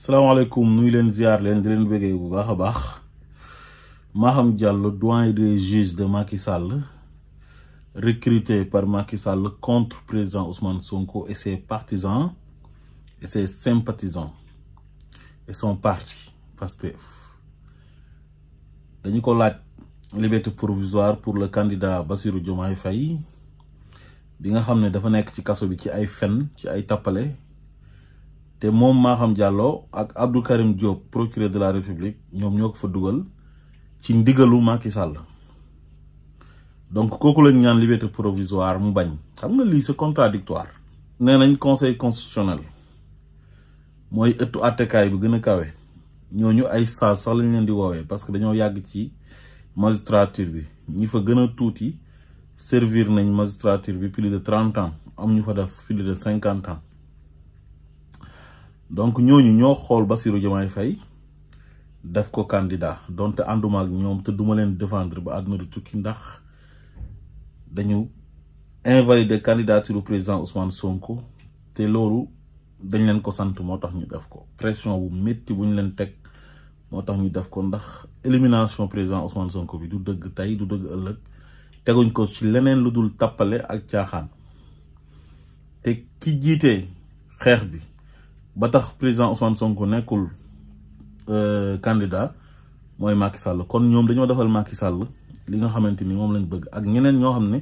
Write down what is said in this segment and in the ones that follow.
salaamaaleykum nuyu leen ziar leen di leen bëggee bu baax a baax Maham Diallo doyen des juges de Macky Sall recruté par Macky Sall contre président Ousmane Sonko et ses partisans et ses sympathisants et son parti Pastef dañu ko laaj liberté provisoire pour le candidat Bassirou Diomaye Faye bi nga xam ne dafa nekk ci kaso bi ci ay fen ci ay tappale te moom Maham Diallo ak Abdou Karim Diop procureur de la République ñoom ñoo ko fa dugal ci ndigalu Macky Sall donc kooku lañ ñaan liberté provisoire mu bañ xam nga lii c'est contradictoire nee nañ conseil constitutionnel mooy ëttu attekaay bu gën a kawe ñooñu ay sages sax lañ leen di woowee parce que dañoo yàgg ci magistrature bi ñi fa gën a tuuti servir nañ magistrature bi plus de 30 ans am ñu fa def plus de 50 ans donc ñooñu ñoo xool Bassirou Diomaye Faye def ko candidat donte ànduma ak ñoom te duma leen défendre ba àdduna di tukki ndax dañu invalider candidature président Ousmane Sonko te loolu dañ leen ko sant moo tax ñu def ko pression bu métti bu ñu leen teg moo tax ñu def ko ndax élimination président Ousmane Sonko bi du dëgg tey du dëgg ëllëg teguñ ko ci leneen lu dul tappale ak caaxaan te ki jiite xeex bi ba tax président Ousmane Sonko nekkul candidat mooy Macky Sall kon ñoom dañoo defal Macky Sall li nga xamante ni moom lañ bëgg ak ñeneen ñoo xam ne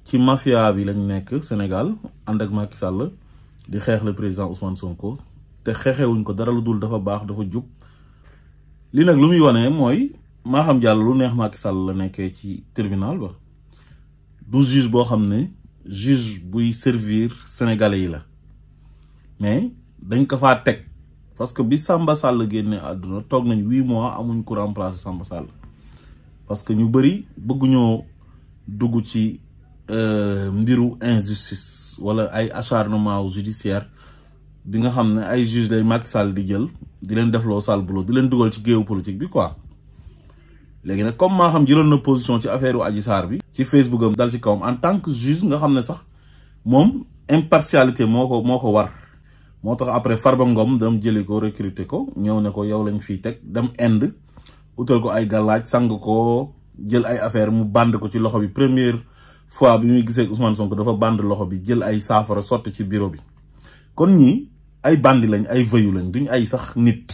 ci mafia bi lañ nekk Sénégal ànd ak Macky Sall di xeex le président Ousmane Sonko te xeexewuñ ko dara lu dul dafa baax dafa jub li nag lu muy wane mooy Maham Diallo lu neex Macky Sall la nekkee ci tribunal ba du juge boo xam ne juge buy servir sénégalais yi la mais dañ ko faa teg parce que bi Samba Sall génne àdduna toog nañ 8 mois amuñ ko remplacer Samba Sall parce que ñu bëri bëgguñoo dugg ci mbiru injustice wala ay acharnement judiciaire bi nga xam ne ay juge lay Macky Sall di jël di leen defloo sale boulot di leen dugal ci géewu politique bi quoi léegi nag comme maa xam jëloon na position ci affaire u Adji Sarr bi ci Facebook am dal ci kawam en tant que juge nga xam ne sax moom impartialité moo ko war moo tax après Farba Ngom dem jëli ko recruter ko ñëw ne ko yow lañ fiy teg dem Inde utal ko ay gàllaaj sang ko jël ay affaire mu band ko ci loxo bi première fois bi muy gisee Ousmane Sonko dafa band loxo bi jël ay saafara sotti ci bureau bi kon ñi ay bandi lañ ay vëyu lañ duñ ay sax nit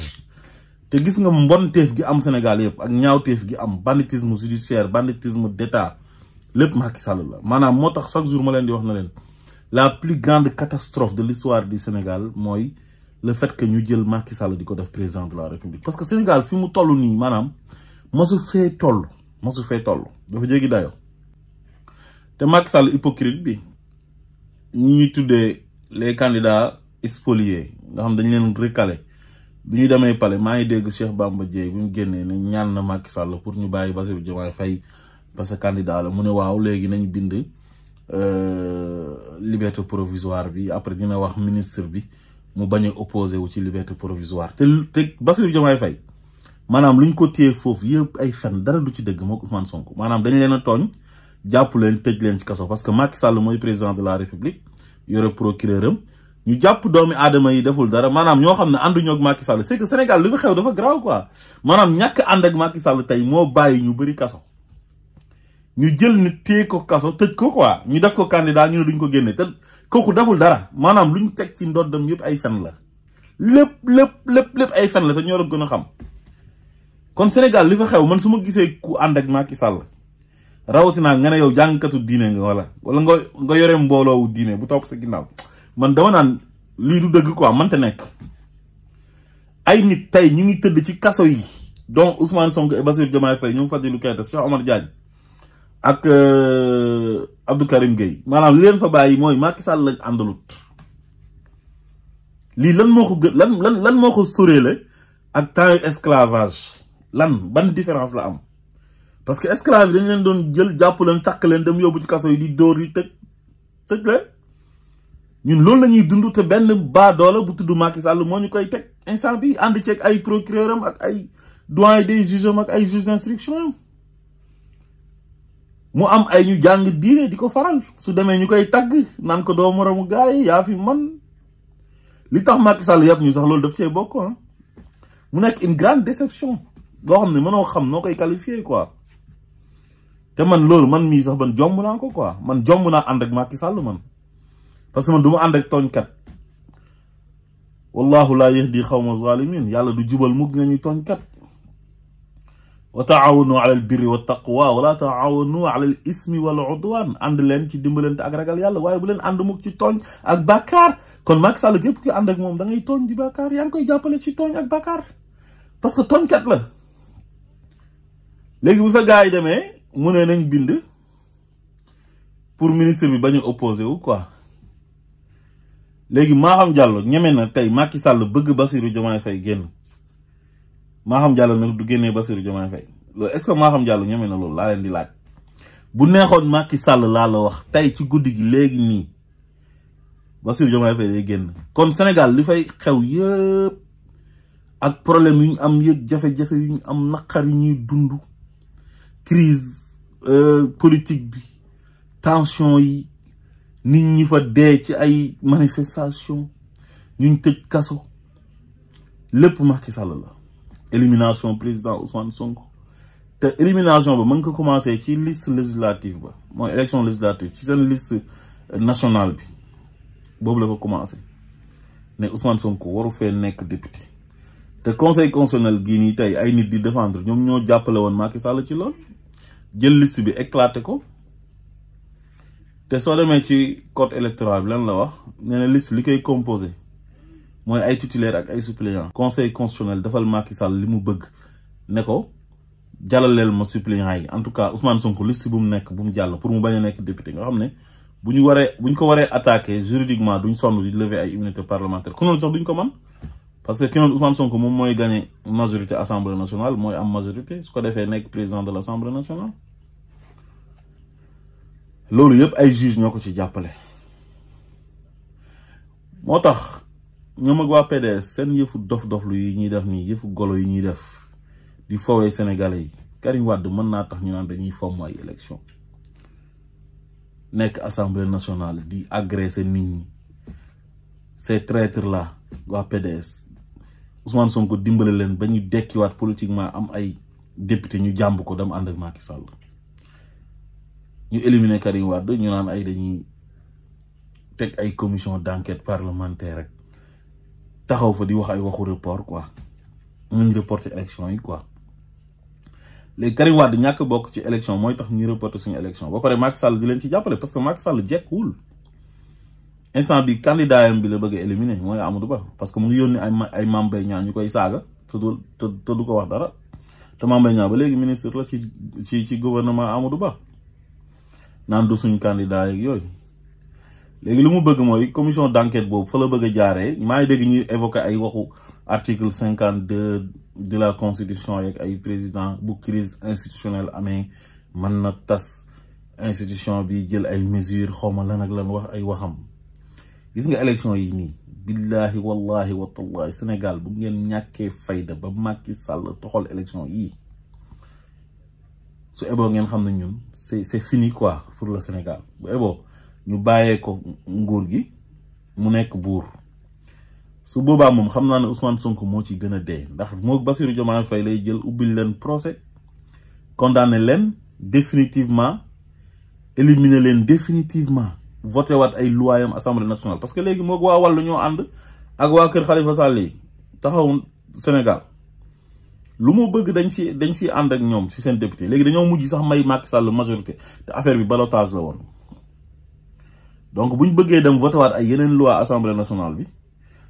te gis nga mbonteef gi am Sénégal yëpp ak ñaawteef gi am banditisme judiciaire banditisme d'état lépp Macky Sall la maanaam moo tax chaque jour ma leen di wax na leen la plus grande catastrophe de l'histoire du Sénégal mooy le fait que ñu jël Macky Sall di ko def président de la République parce que Sénégal fi mu toll nii maanaam masu fee toll dafa jéggi dayo te Macky Sall hypocrite bi ñi ñuy tuddee les candidats spoliés nga xam dañ leen recalé bi ñu demee palais maa ngi dégg Cheikh Bamba Dièye bi mu génnee ne ñaan na Macky Sall pour ñu bàyyi Bassirou Diomaye Faye parce que candidat la mu ne waaw léegi nañ bind liberté provisoire bi après dina wax ministre bi mu bañ a opposé wu ci liberté provisoire te Bassirou Diomaye Faye maanaam lu ñu ko téye foofu yëpp ay fen dara du ci dëgg moo Ousmane Sonko maanaam dañ leen a tooñ jàpp leen tëj leen ci kaso parce que Macky Sall mooy président de la République yore procureur am ñu jàpp doomi aadama yi deful dara maanaam ñoo xam ne ànduñoo ak Macky Sall c'est que Sénégal li fa xew dafa grave quoi maanaam ñàkk ànd ak Macky Sall tey moo bàyyi ñu bëri kaso ñu jël nit téye ko kaso tëj ko quoi ñu def ko candidat ñu ne duñ ko génne te kooku deful dara maanaam luñ teg ci ndoddam yëpp ay fen la lépp ay fen la te ñoo la gën a xam kon Sénégal li fa xew man su ma gisee ku ànd ak Macky Sall rawatina nga ne yow jàngkatu diine nga wala nga yore mbooloowu diine bu topp sa ginnaaw man dama naan lii du dëgg quoi mënta nekk ay nit tey ñu ngi tëdd ci kaso yi donc Ousmane Sonko et Bassirou Diomaye Faye ñoom Fadilou Keita Cheikh Omar Diagne ak Abdou Karim Gueye maanaam li leen fa bàyyi mooy Macky Sall lañ àndalut lii lan moo ko lan moo ko soreele ak temps esclavage ban différence la am parce que esclave yi dañ leen doon jël jàpp leen takk leen dem yóbbu ci kaso yi di dóor yi tëj leen ñun loolu la ñuy dund te benn baadoola bu tudd Macky Sall moo ñu koy teg instant bi ànd ceeg ay procureur am ak ay doyen des juges am ak ay juges d'instruction am mu am ay ñu jàng diine di ko faral su demee ñu koy tagg naan ko doo moromu gaay yaa fi man li tax Macky Sall yàpp ñu sax loolu daf cee bokk mu nekk une grande déception boo xam ne mënoo xam noo koy qualifier quoi. te man loolu man mii sax man jomb naa ko quoi man jomb naa ànd ak Macky Sall man parce que man du ma ànd ak tooñkat wallahu laa yahdi xawma zalimin yàlla du jubal mukk nga ñuy tooñkat wa taawanu ala al birri wa taqwa wala taawanu ala al ismi wal udwan ànd leen ci dimbalante ak ragal yàlla waaye bu leen ànd mukk ci tooñ ak bàkkaar kon Macky Sall képp ki ànd ak moom da ngay tooñ di bàkkaar yaa ngi koy jàppale ci tooñ ak bàkkaar parce que tooñkat la léegi bu fa gars yi demee mu ne nañ bind pour ministre bi bañ a opposé wu quoi léegi Maham Diallo ñeme na tey Macky Sall bëgg Bassirou Diomaye Faye génn Maham Diallo nag du génnee Bassirou Diomaye Faye loolu est-ce que Maham Diallo ñeme na loolu laa leen di laaj bu neexoon Macky Sall laa la wax tey ci guddi gi léegi nii Bassirou Diomaye Faye day génn kon Sénégal li fay xew yëpp ak problème yu ñu am yëpp jafe-jafe yu ñu am naqar yu ñuy dund crise politique bi tension yi nit ñi fa dee ci ay manifestation ñu tëj kaso lépp Macky Sall la élimination président Ousmane Sonko te élimination ba mën ko commencé ci liste législative ba mooy élection législative ci seen liste nationale bi boobu la ko commencé ne Ousmane Sonko waru fee nekk député te conseil constitutionnel gii nii tey ay nit di défendre ñoom ñoo jàppale woon Macky Sall ci lool jël liste bi éclaté ko te soo demee ci code électoral bi lan la wax nee na liste li koy composé mooy ay titulaire ak ay suppléant conseil constitutionnel defal Macky Sall li mu bëgg ne ko jàllaleel ma suppléant yi en tout cas Ousmane Sonko liste bu mu nekk bu mu jàll pour mu bañ a nekk député nga xam ne buñ ko waree attaqué juridiquement duñ sonn di lever ay immunité parlementaire ku noonu sax duñ ko man parce que ki noonu Ousmane Sonko moom mooy gagné majorité assemblée nationale mooy am majorité su ko defee nekk président de l' assemblée nationale loolu yëpp ay juge ñoo ko ci jàppale moo tax ñoom ak waa PDS seen yëfu dof-doflu yi ñuy def nii yëfu golo yi ñuy def di fowee sénégalais yi Karim Wade mën naa tax ñu naan dañuy fomm ay élection nekk assemblée nationale di agresser nit ñi ces traîtres là waa PDS Ousmane Sonko dimbale leen ba ñu dekkiwaat politiquement am ay député ñu jàmb ko dem ànd ak Macky Sall ñu éliminer Karim Wade ñu naan ay dañuy teg ay commission d'enquête parlementaire rek taxaw fa di wax ay waxu report quoi ñu reporter élection yi quoi léegi Karim Wade ñàkk bokk ci élection mooy tax ñu reporter suñu élection ba pare Macky Sall di leen ci jàppale parce que Macky Sall jekkuwul instant bi candidat yam bi la bëgg a éliminer mooy Amadou Ba parce que mu ngi yónni ay Mame Mbaye Niang ñu koy saaga te du ko wax dara te Mame Mbaye Niang ba léegi ministre la ci gouvernement Amadou Ba naan du suñ candidat yeeg yooyu léegi lu mu bëgg mooy commission d'enquête boobu fa la bëgg a jaaree maa ngi dégg ñuy évoquer ay waxu article 52 de la constitution yeeg ay président bu crise institutionnelle amee mën na tas institution bi jël ay mesures xawma lan ak lan wax ay waxam gis nga élection yi nii billahi wallahi watallahi Sénégal bu ngeen ñàkkee fayda ba Macky Sall toxal élection yii su eboo ngeen xam ne ñun c'est fini quoi pour le Sénégal bu eboo ñu bàyyee ko nguur gi mu nekk buur su boobaa moom xam naa ne Ousmane Sonko moo ci gën a dee ndax moo Bassirou Diomaye Faye lay jël ubbil leen procès condamné leen définitivement éliminer leen définitivement voté waat ay loi yam assemblée nationale parce que léegi moog waa wàllu ñoo ànd ak waa kër Khalifa Sall yi taxaw Sénégal lu mu bëgg dañ ci ànd ak ñoom ci seen député léegi dañoo mujj sax may Macky Sall majorité te affaire bi ballottage la woon donc bu ñu bëggee dem voté waat ay yeneen loi assemblée nationale bi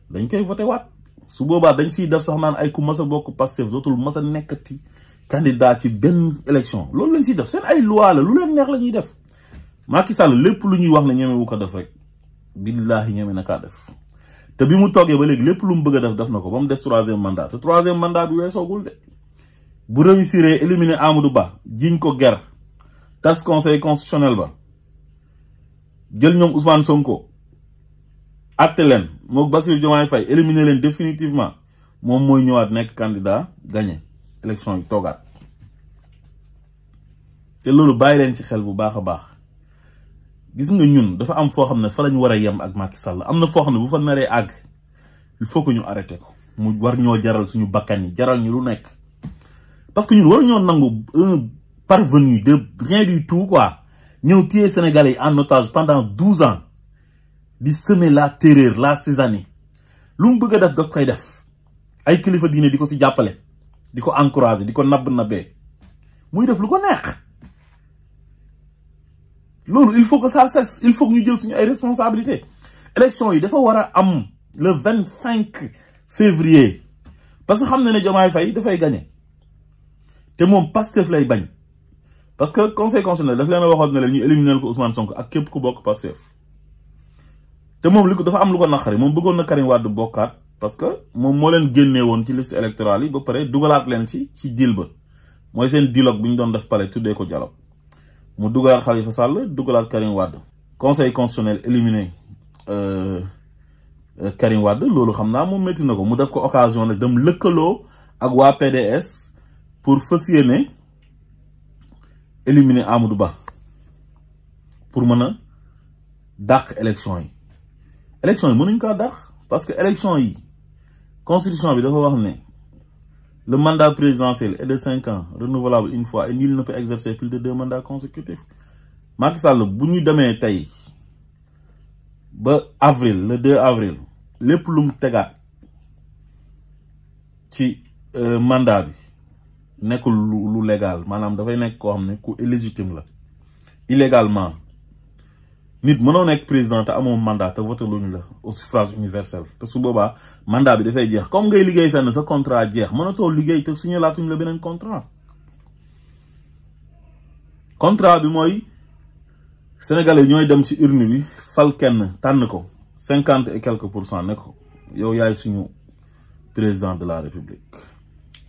dañ koy voté waat su boobaa dañ siy def sax naan ay ku mas a bokk Pastef dootul mas a nekkati candidat ci benn élection loolu lañ siy def seen ay loi la lu leen neex la ñuy def Macky Sall lépp lu ñuy wax ne ñeme wu ko def rek billahi ñeme na kaa def te bi mu toogee ba léegi lépp lu mu bëgg a def na ko ba mu des troisième mandat te troisième mandat bi weesoogul de bu réussir éliminer Amadou Ba jiñ ko ger tas conseil constitutionnel ba jël ñoom Ousmane Sonko atte leen mook Bassirou Diomaye Faye éliminer leen définitivement moom mooy ñëwaat nekk candidat gagné élection yi toogaat te loolu bàyyi leen ci xel bu baax a baax gis nga ñun dafa am foo xam ne fa lañ war a yem ak Macky Sall am na foo xam ne bu fa naree àgg il faut que ñu arrêté ko mu war ñoo jaral suñu bakkan yi jaral ñu lu nekk parce que ñun war ñoo nangu un parvenu de rien du tout quoi ñëw téye Sénégalais en otage pendant 12 ans di semer la terreur la zizanie lu mu bëgg a def da koy def ay kilifa diine di ko si jàppale di ko encourager di ko nabbee muy def lu ko neex loolu il faut que ça cesse il faut que ñu jël suñu ay responsabilités élection yi dafa war a am le 25 février parce que xam na ne Diomaye Faye dafay gagner te moom Pastef lay bañ parce que conseil constitutionnel daf leen a waxoon ne leen ñu éliminer ko Ousmane Sonko ak képp ku bokk Pastef te moom li ko dafa am lu ko naqari moom bëggoon na Karim Wade bokkaat parce que moom moo leen génnee woon ci liste électorale yi ba pare dugalaat leen ci deal ba mooy seen dialogue bi ñu doon def palais tuddee ko dialogue mu dugalaat Khalifa Sall dugalaat Karim Wade conseil constitutionnel éliminé Karim Wade loolu xam naa moom métti na ko mu def ko occasion nag dem lëkkaloo ak waa PDS pour fas yéene éliminer Amadou Ba pour mën a dàq élection yi mënuñ ko dàq parce que élection yi constitution bi dafa wax ne le mandat présidentiel est de 5 ans renouvelable une fois et nul ne peut exercer plus de 2 mandats consécutifs Macky Sall bu ñu demee tey ba avril le 2 avril lépp lu mu tegaat ci mandat bi nekkul lu légal maanaam dafay nekk koo xam ne ku illégitime la illégalement nit mënoo nekk président te amoo mandat te voté luñu la au suffrage universel te su boobaa mandat bi dafay jeex comme ngay liggéey fenn sa contrat jeex mënatoo liggéey te signé laatuñ la beneen contrat bi mooy sénégalais ñooy dem ci urne bi fal kenn tànn ko 50 et quelques % ne ko yow yaay suñu président de la république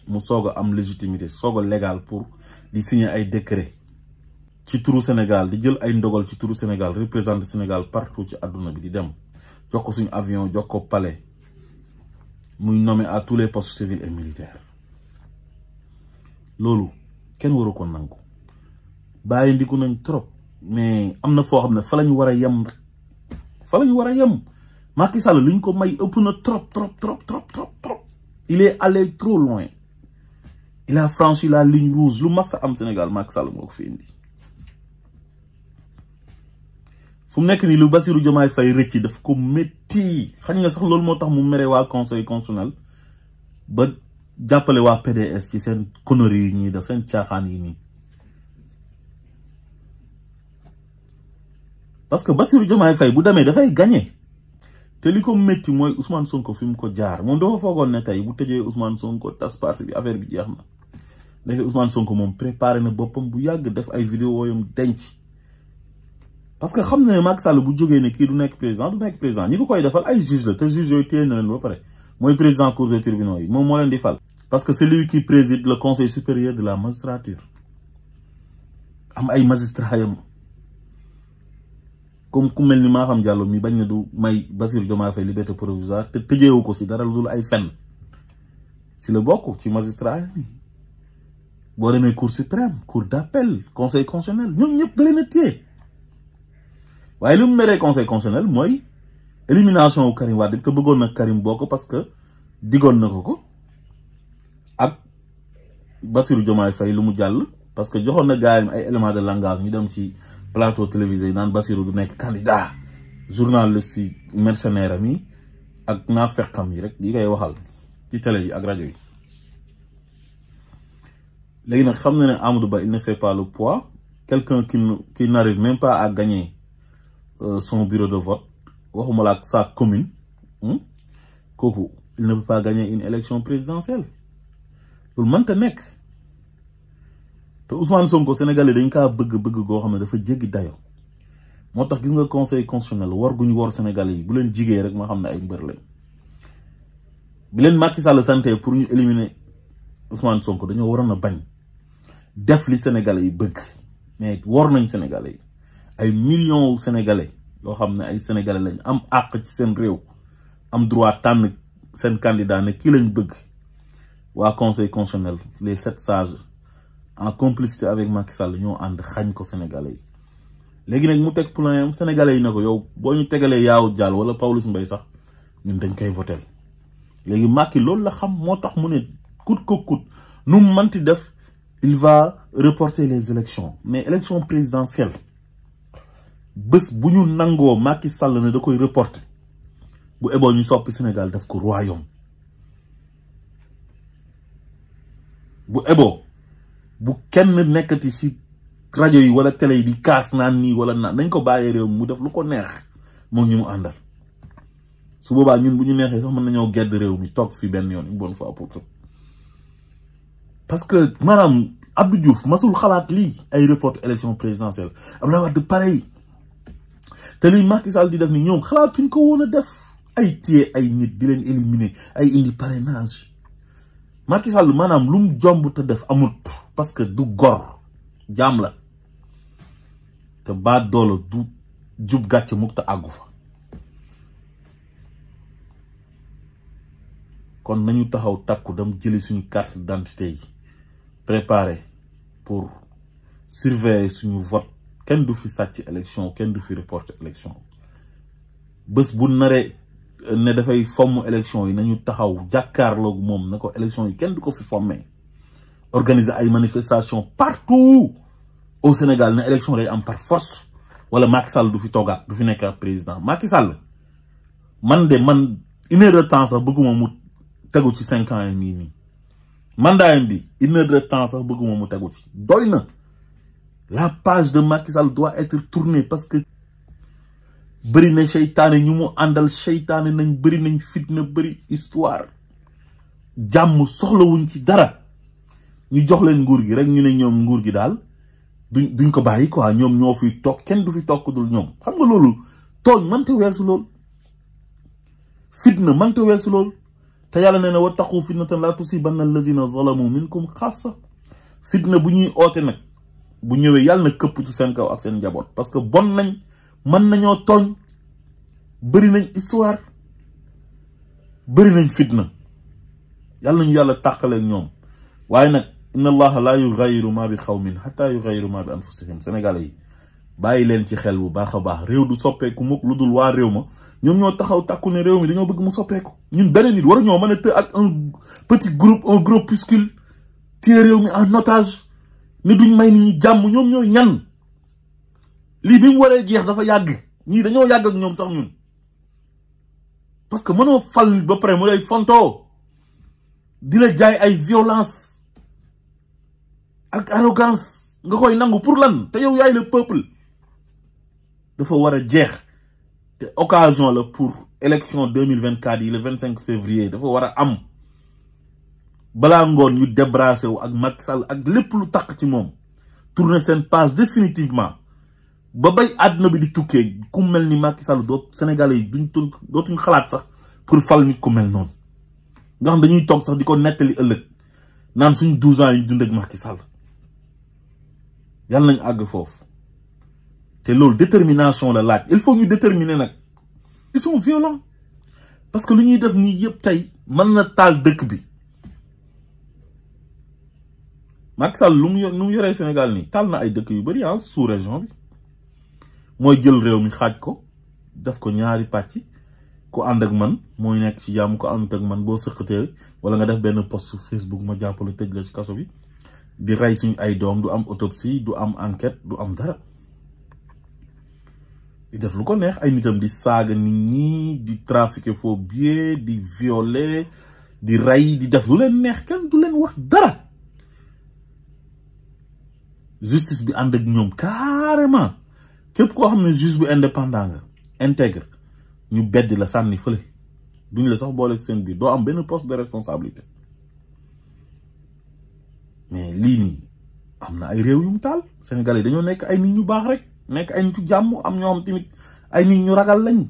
mu soog a am légitimité soog a légal pour di signer ay décret ci turu Sénégal di jël ay ndogal ci turu Sénégal représenter Sénégal partout ci àdduna bi di dem jox ko suñu avion jox ko palais muy nommé à tous les postes civils et militaires loolu kenn waru ko nangu bàyyi ndiku nañ trop mais am na foo xam ne fa lañu war a yem Macky Sall luñ ko may ëpp na trop il est allé trop loin il a franchi la ligne rouge lu mas a am Sénégal Macky Sall moo ko fi indi fu mu nekk nii lu Bassirou Diomaye Faye rëcc daf ko métti xañ nga sax loolu moo tax mu mere waa conseil constitutionnel ba jàppale waa PDS ci seen conneries yi ñuy def seen caaxaan yi nii parce que Bassirou Diomaye Faye bu demee dafay gagné te li ko métti mooy Ousmane Sonko fi mu ko jaar moom dafa foogoon ne tey bu tëjee Ousmane Sonko tas parti bi affaire bi jeex na léegi Ousmane Sonko moom préparé na boppam bu yàgg def ay vidéo yam denc parce que xam na ne Macky Sall bu jógee ne kii du nekk président ñi ko koy defal ay juge la te juge yooyu téye na leen ba pare mooy président cour des tribunaux yi moom moo leen di fal parce que c'est lui qui préside le conseil supérieur de la magistrature am ay magistrats yam comme ku mel ni Maham Diallo mi bañ na du may Bassirou Diomaye Faye liberté provisoire te tëjeewu ko ci dara lu dul ay fen si la bokk ci magistrat yi boo demee cour suprême cour d'appel conseil constitutionnel ñoom ñëpp da leen a téye waaye li mu meree conseil constitutionnel mooy élimination wu Karim Wade te bëggoon na Karim bokk parce que digoon na ko ak Bassirou Diomaye Faye lu mu jàll parce que joxoon na gaayam ay éléments de langage ñu dem ci plateau télévisé yi naan Bassirou du nekk candidat journaliste yi mercenaire am yi ak naafeqam yi rek yi koy waxal ci télé yi ak rajo yi léegi nag xam na ne Amadou Ba il ne fait pas le poids quelqu'un qui n'arrive même pas à gagner son bureau de vote waxuma la ak sa commune kooku il ne peut pas gagner une élection présidentielle loolu mënta nekk te Ousmane Sonko sénégalais dañ kaa bëgg goo xam ne dafa jéggi dayo moo tax gis nga conseil constitutionnel war guñu war sénégalais yi bu leen jigee rek ma xam ne ay mbër lañ bi leen Macky Sall santé pour ñu éliminer Ousmane Sonko dañoo waroon a bañ def li sénégalais yi bëgg mais war nañ sénégalais yi ay millions sénégalais yoo xam ne ay sénégalais lañ am àq ci seen réew am droit tànn seen candidat ne kii lañ bëgg waa conseil constitutionnel les 7 sages en complicité avec Macky Sall ñoo ànd xañ ko sénégalais yi léegi nag mu teg plan am sénégalais yi ne ko yow boo ñu tegalee Yawou Dial wala Pawlish Mbaye sax ñun dañ koy votel léegi Macky loolu la xam moo tax mu ne coûte que coûte nu mu manti def il va reporter les élections mais élection présidentielle bés bu ñu nangoo Macky Sall ne da koy reporter bu eboo ñu soppi Sénégal def ko royaume bu eboo bu kenn nekkati ci rajo yi wala télé yi di kaas naan nii wala naan nañ ko bàyyee réew mu def lu ko neex moom ñu mu àndal su boobaa ñun bu ñu neexee sax mën nañoo gedd réew mi toog fi benn yoon une bonne fois pour tout parce que maanaam Abdou Diouf masul xalaat lii ay report élection présidentielle Abdoulaye Wade pareil te lii Macky Sall di def ni ñoom xalaatuñ ko woon a def ay téye ay nit di leen éliminer ay indi parrainage Macky Sall maanaam lu mu jomb te def amut parce que du gor jaam la te baa doole du jub gàcce mukk te àggu fa kon nañu taxaw takku dem jëli suñu carte d'identité yi préparé pour surveiller suñu vote kenn du fi sàcc élection kenn du fi reporter élection bés bu naree ne dafay fomm élection yi nañu taxaw jàkkaarloog moom na ko élection yi kenn du ko fi fommee organiser ay manifestations partout au Sénégal ne élection day am par force wala Macky Sall du fi toogaat du fi nekk président Macky Sall man une heure de temps sax bëgguma mu tegu ci 5 ans mii nii mandat bi une heure de temps sax bëgguma mu tegu ci doy na la page de Macky Sall doit être tournée parce que bëri na seytaane ñu mu àndal seytaane nañ bëri nañ fitna bëri histoire jàmm soxlawuñ ci dara ñu jox leen nguur gi rek ñu ne ñoom nguur gi daal duñ ko bàyyi quoi ñoom ñoo fiy toog kenn du fi toog dul ñoom xam nga loolu tooñ mënta weesu lool fitna mënta weesu lool te yàlla nee na wattaqu fitnatan laa tusibanna allazina zalamu minkum xaassa fitna bu ñuy oote nag bu ñëwee yàlla na këpp ci seen kaw ak seen njaboot parce que bon nañ mën nañoo tooñ bëri nañ histoire bëri nañ fitna yàlla nañu yàlla tàqaleeg ñoom waaye nag inna allaha la yughayyiru ma bi xawmin hatta yughayyiru ma bi anfusihim sénégalais yi bàyyi leen ci xel bu baax a baax réew du soppeeku mukk lu dul waa réew ma ñoom ñoo taxaw takku ne réew mi dañoo bëgg mu soppeeku ñun benn nit war ñoo mën a të ak un petit groupe un groupuscule téye réew mi en otage ne duñ may nit ñi jàmm ñoom ñooy ñan lii bi mu waree jeex dafa yàgg ñii dañoo yàgg ak ñoom sax ñun parce que mënoo fal ba pare mu lay fontoo di la jaay ay violence ak arrogance nga koy nangu pour lan te yow yaay le peuple dafa war a jeex te occasion la pour élection 2024 yi le 25 février dafa war a am balaa ngoon ñu débrassé wu ak Macky Sall ak lépp lu takk ci moom tourner seen page définitivement ba bay àdduna bi di tukkee ku mel ni Macky Sall Sénégalais yi dootuñ xalaat sax pour fal nit ku mel noonu nga xam dañuy toog sax di ko nettali ëllëg naan suñu 12 ans yi dund ak Macky Sall yàlla nañ àgg foofu te loolu détermination la laaj il faut ñu déterminer nag ils sont violents parce que lu ñuy def nii yëpp tey mën na taal dëkk bi Macky Sall lu mu yoree Sénégal nii taal na ay dëkk yu bari sous région bi mooy jël réew mi xaaj ko def ko ñaari pàcc ku ànd ak man mooy nekk ci jàmm ko ànd ak man boo sëqatee wala nga def benn post sur Facebook ma jàppale tëj la ci kaso bi di rey suñu ay doom du am autopsie du am enquête du am dara di def lu ko neex ay nitam di saaga nit ñi di trafiquer faux billets di violer di rey di def lu leen neex kenn du leen wax dara justice bi ànd ak ñoom carrément képp koo xam ne juge bu indépendant nga intègre ñu beddi la sànni fële duñ la sax boole seen biir doo am benn poste de responsabilité mais lii nii am na ay réew yu mu taal Sénégalais dañoo nekk ay nit ñu baax rek nekk ay nit yu jàmm am ñoo xam tamit ay nit ñu ragal lañ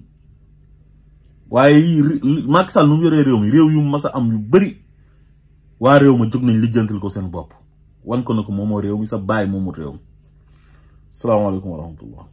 waaye Macky Sall nu mu yoree réew mi réew yu mas a am yu bëri waa réew ma jóg nañ lijjantil ko seen bopp wan ko na ko moomoo réew mi sa baay moomu réew mi salaamaaleykum wa rahmatullah